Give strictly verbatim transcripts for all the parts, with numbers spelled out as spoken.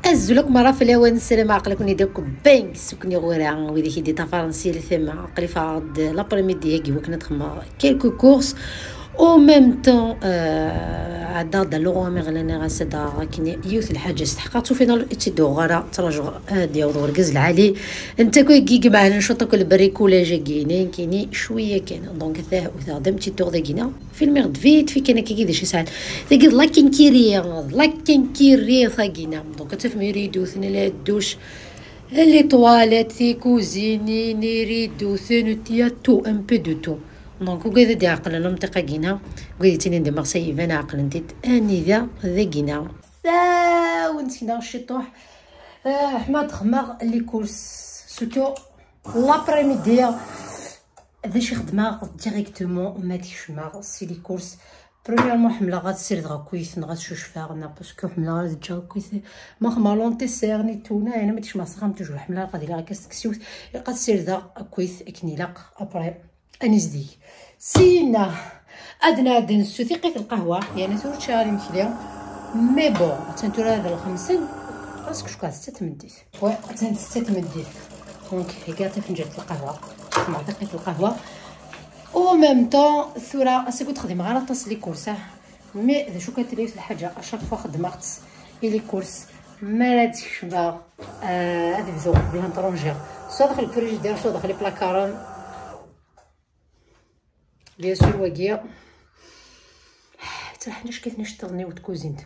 Azul akk mara fell-awen, ssarameɣ aql-aken-id akk bang sukni ɣura wid i k-id-iṭafaren si lfema. Aql-i ffɣeɣ-d l'après-midi-agi wakken ad xedmeɣ quelques courses. Au même temps, euh, ɛeddaɣ-d ɣer Leroy Merlin, ɣas ad d-aɣeɣ akken yiwet n lḥaǧa steḥqaɣ-tt, u final i tt-id-uɣeɣ ara, ttṛajuɣ ad d-yaweḍ urgaz lɛali. Netta akk i igemɛen cwiṭ akk le bricolage-agi, nekkini cwiya kan. Donc, ata wteɣ-d am tuɣ dagina. Filmiɣ-d vite fait kan akkagi d acu yesɛan. Tagi d la quincaillerie, d la quincaillerie tagina. Donc, ad tafem iriduten, la douche, les toilettes, tikuzinin, iriduten, il y a tout, un peu de tout. Donc, ugad ad iɛqlen amtiq-agina, ugad yettinin di Marseille, iban ɛeqlen-t-id anida dagina. Sawen sekneɣ ciṭuḥ. Ah, ḥma ad xedmeɣ les courses, surtout l'après-midi. D acu i xedmeɣ directement ma d-kecmeɣ si les courses? Premièrement, ḥemmleɣ ad sirdeɣ akkit neɣ ad cucfeɣ, neɣ parce que ḥemmleɣ ad ǧǧeɣ akkit. Ma xedmeɣ l'anti-serre ni tuna, yani ma d-kecmeɣ s axxam toujours ḥemmleɣ ad iliɣ akka s teksiwt, ilaq ad sirdeɣ akkit akken ilaq. Après, ad nizdig. Syenna, ad nɛeddi nessu tiqqit lqahwa, yani tura ur ččiɣ ara imekli. Mais bon, attan tura d lxemsa, presque jusqu'à ssetta tmeddit. Ouais, attan ssetta tmeddit. Donc, heggaɣ tafenǧalt n lqahwa. Xedmeɣ tiqqit lqahwa. Au même temps, tura, ass-agi ur d-xdimeɣ ara aṭas les courses, ah. Mais d acu kan tella yiwet lḥaǧa, à chaque fois xeddmeɣ-tt i les courses. Mi ara d-kecmeɣ, euh, ad bduɣ qbel ad nṭrunjiɣ. Soit daxel lfrijidir, soit daxel iplakaren. Bien sûr, wagi. Yettraḥen acki-ten iceṭṭiḍen-iw n tkuzint.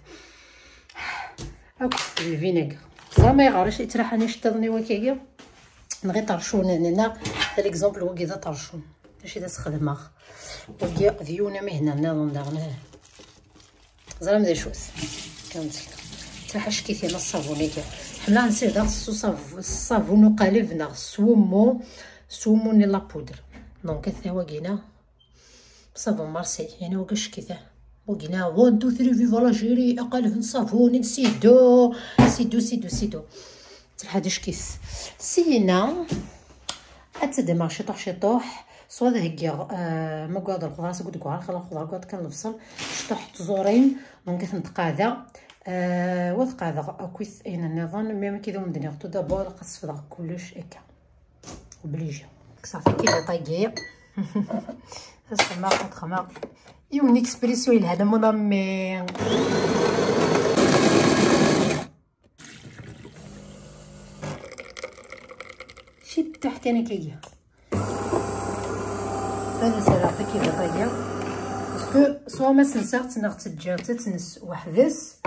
Akk lvinagr. Teẓram ayɣer i yettraḥen iceṭṭiḍen-iw akkagi? Nɣi ṭercun, nna, par exemple, wagi d aṭercun. D acu i d as-xedmeɣ? Wagi d yiwen amihna nniḍen daɣen. Teẓram d acu-t? Kan ttleq. Ttlaḥ acki-t-in ṣṣabun-agi. Ḥemmleɣ nsirdɣ s uṣab-, s ṣṣabun uqaleb neɣ s wummu, s wummu-nni la poudre. Donc, ata wagina, ṣṣabun Marseille, yani wagi acki-t. Wagina, one, two, three, viva l'Algérie, aqaleb n ṣṣabun, n sido, sido, sido, sido. Ttlaḥ ad acki-t. Syenna, ad tt-ddmeɣ ciṭuḥ, ciṭuḥ. Soit ad heggiɣ, euh, ma ggaɣ-d lxeḍra, seg deg uɛar, xla lxeḍra, ggaɣ-d kan lebṣel, cṭuḥ tẓurin, donc ad tent-qeɛdeɣ, euh, wa ad qeɛdeɣ akkit ayen nniḍen, mais ma kida wen-d-nniɣ, tout d'abord, ad sefḍeɣ kullec akka. Obligé. Kkseɣ takilat-agi. Tasxema, ad xedmeɣ yiwen expression yelhan, a mon ami. Ciṭuḥ kan akkagi. Ad nserreɣ takilat-agi. Parce que soit ma senseɣ-tt neɣ tt-ǧǧiɣ-tt ad tens weḥd-s,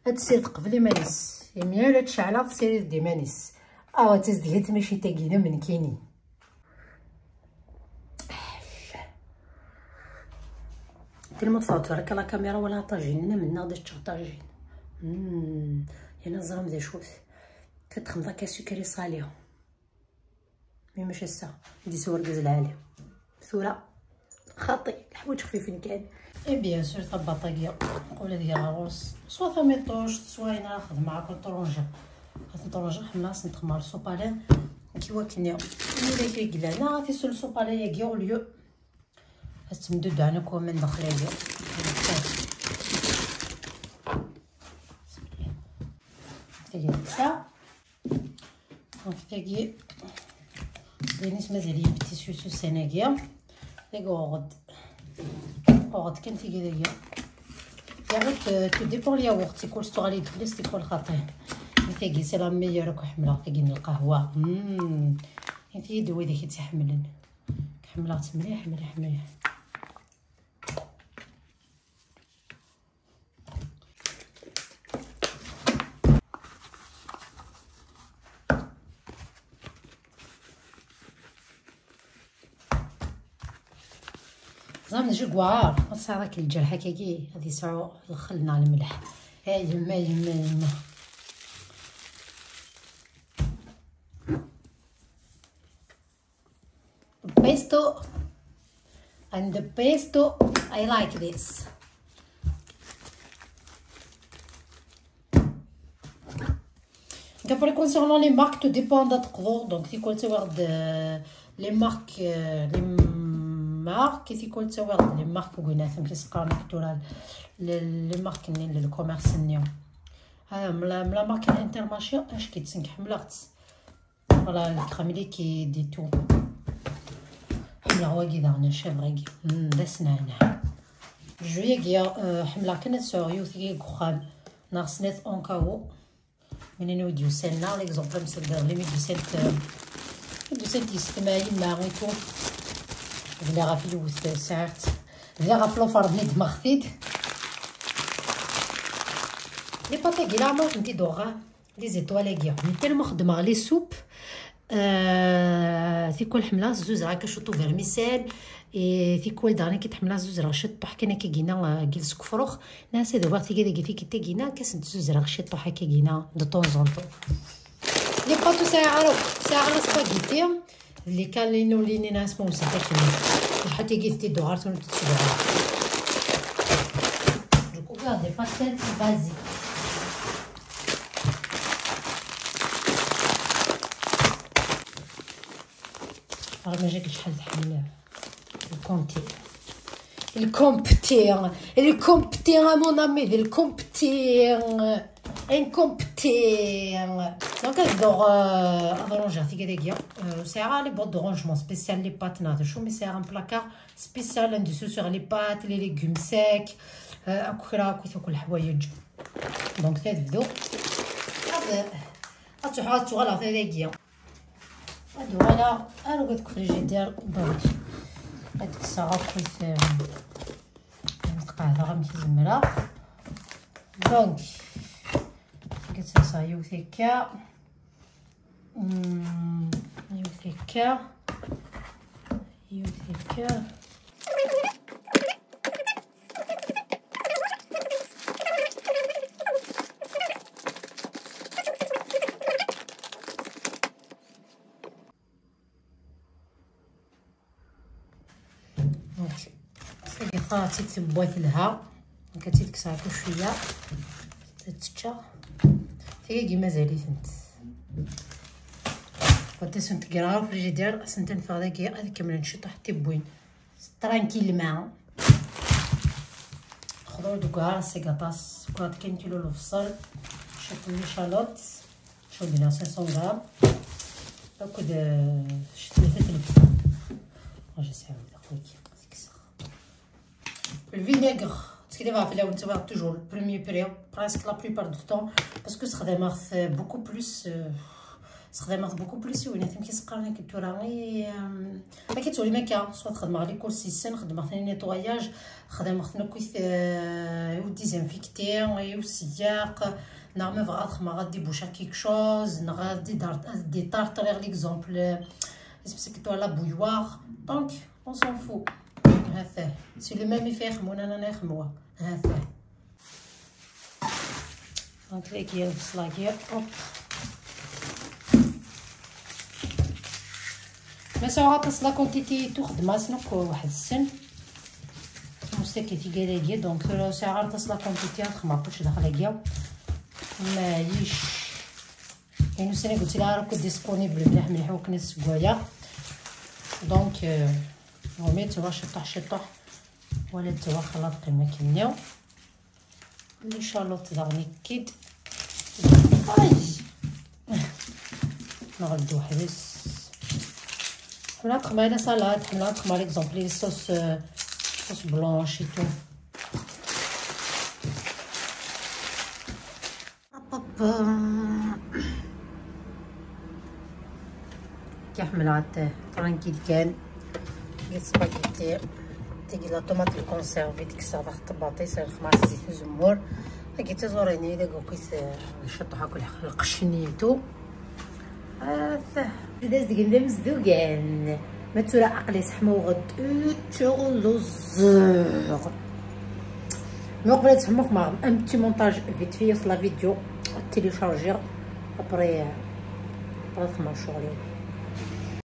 ad tessired qbel iman-is. Imir ad tceɛleɣ tessirid-d iman-is. Awa, d tazedgat tmacint-agi, d am nekkini. Tellement teffeɣ tura akka la caméra wala aṭajin, nna mennaɣ d ččeɣ ṭajin. Hmm, yana ẓram d acu-t. Txedmeḍ akka sucré salé. Mi mačči ass-a, i d-yeswa urgaz lɛali. Tura, xaṭi, leḥwayeǧ xfifen kan. Et bien sûr, tabbaṭ-agi, qbel ad geɣ ɣur-s, swa tamiṭuct, swa ayen ara xedmeɣ, ad ten-ṭrunjiɣ. Ad ten-ṭrunjiɣ, ḥemmleɣ ad sen-xedmeɣ le sopalin. Nekk i wakken, imi d akli yellan, neɣ ad t-isel le sopalin-agi, au lieu ad ttemdudɛen akk waman daxel-agi. Tagi d ta. Donc, tagi, d ayen-is mazal-iyi petit tissus ussan-agi. Tagi uɣeɣ-d, uɣeɣ-d kan tigi dagi. Yaɣut, euh, tout dépend le yaourt, tikwal s tuɣal-iyi-d fell-as, tikwal xaṭi. Mais tagi, c'est la meilleure, akk ḥemmleɣ tagi n lqahwa. Mm. Tagi d wid i tt-iḥemmlen. Ḥemmleɣ-tt mliḥ, mliḥ, mliḥ. Ẓer n jegwar, ma tesɛiḍ akk lǧerḥ akkagi, ad yesɛu lxel neɣ lemleḥ. A yemma, yemma, yemma. Pesto and the pesto, I like this. Donc, après, concernant les marques, tout dépend de ton. Donc, c'est quoi, tu vois, de, les marques, euh, les marques, c'est quoi, tu vois, les marques, ou bien, c'est quoi, les, les marques, le, le commerce, non. Ah, mla mla marque Intermarché, acu k-id-ttnk ḥemmleɣ-tt. Voilà, le cramelé qui dit tout. Ḥemmleɣ wagi daɣen, ccaf wagi. Mm, d asneɛneɛ. Jus-agi, euh, ḥemmleɣ kan ad sɛuɣ yiwet deg uxxam neɣ snat en cas. Menni wi d-yusan neɣ l'exemple am sel daɣ limi d-usant, euh, d-usant yessetma yemma et tout. Bla ɣef yiwet sɛiɣ-tt. Bla ɣef l'offre nedmeɣ-t-id. Les pâtes-agi leɛmer tent-id-uɣeɣ. Les étoiles-agi. Nekk tellement xeddmeɣ les soupes. Euh, tikwal ḥemmleɣ zzuzeɣ akka cwiṭ au vermicelle. Et tikwal daɣen akka ḥemmleɣ zzuzeɣ ciṭṭuḥ kan akka gina, euh, gil skefrux. Nnas ad uɣeɣ tigad-agi tikkelt-agi akka sent zzuzeɣ ciṭṭuḥ akka gina de temps en temps. Les pâtes ur sɛiɣ ara akk. Sɛiɣ ara spaghetti. Les cannelloni-nni asma usant akken. Ḥaṭ-agi tent-id-uɣeɣ ur tent-id-uɣeɣ. Du coup, des pâtes basiques. Rah maca شحال تحمل الكونتي. الكومبتي، الكومبتي، à mon ami, الكومبتي، الكومبتي. Donc, ad ddɣ, euh, ad ṛujaɣ tigad-agi. Euh, sɛiɣ les boîtes de rangement spécial les pâtes, neɣ d acu, mais sɛiɣ un placard spécial anda susuɣ les pâtes, les légumes secs, euh, akk kra, akk, akk leḥwayeǧ. Donc, ad bdu. Ad, ad truḥeɣ, ad tuɣaleɣ tigad-agi. Ad uɣaleɣ ar ugat deg ufrijidir, donc ad kkseɣ akkit, euh, ad qeɛdeɣ amek i zemreɣ. Donc, ad ttaseɣ yiwet akka, mm, yiwet akka, yiwet akka. Ok. Sagi xaṛ-tt-id tewwa telha. Donc, ad tt-id-kkseɣ akka cwiya. Ad teččeɣ. Tagi mazal-itent. Ɣaṭ-asent greɣ ufrijidir, ad sent-anfeɣ dagi, ad kemmlent ciṭuḥ tiwwin. Tranquillement. Xḍu deg ugar, seg aṭas, ugar kan kilo lefṣel, ciṭ n l'échalote, ciṭ n cinq cents grammes, akked, euh, tlata telfet. Ur sɛiɣ wagi, ad kkseɣ. Le vinaigre, ttkellibeɣ fell-awen, ttwaliɣ toujours le premier prix, presque la plupart du temps, parce que sexdameɣ-t beaucoup plus, euh, sexdameɣ-t beaucoup plus i win amek i s-qqaren akken tura, i, euh, akka ttwalim akka, soit xedmeɣ les courses yes-sen, xedmeɣ-ten i nettoyage, xedmeɣ-ten akkit, euh, i udésinfecté, i useyyaq, neɣ ma bɣiɣ ad xedmeɣ ad déboucher quelque chose, neɣ ad d-, ad d-, tartrer l'exemple, euh, isem-is akken tura la bouilloire. Donc, on s'en fout. Ha-t-ah. C'est le même effet, xemmun ana na xemwa. Ha-t-ah. Donc, tagi, lbesla-agi, hop. Ma sɛiɣ aṭas la quantité, tuxdem-asen akk waḥed-sen. Mustaki tigad-agi, donc, tura ur sɛiɣ ara aṭas la quantité, ad xedmeɣ kullec daxel-agi. Maɛlic. Ayen ussan-agi ur ttili ara akk disponible mliḥ mliḥ, wakken ad seggayeɣ. Donc, euh, umi ttruḥ ciṭuḥ ciṭuḥ, wala ttruḥ xalaḍ qim akkenni. L'échalote daɣen ikkid. Ay! Neɣ-d weḥd-s. Ḥemmleɣ ad xedmeɣ la salade, ḥemmleɣ ad xedmeɣ, par exemple, les sauces, euh, sauce blanche et tout. Hop, hop. Kiḥemmleɣ tranquille kan. Des spaghettis. Tagi la tomate conservée, kkseɣ daxel tbaṭ-is, rxmeɣ zzit uzemmur. Tagi d tiẓurin-nni, d agukit, eh, ciṭuḥ akk lqecc-nni yetu. Ata. D azgen d amezdugan. Ma tura aql-i seḥmuɣ-d, ččuɣ d uẓẓuɣ. Ma uqbel ad seḥmuɣ, xedmeɣ un petit montage vite fait s la vidéo, télécharger, après, après xedmeɣ ccɣel-iw.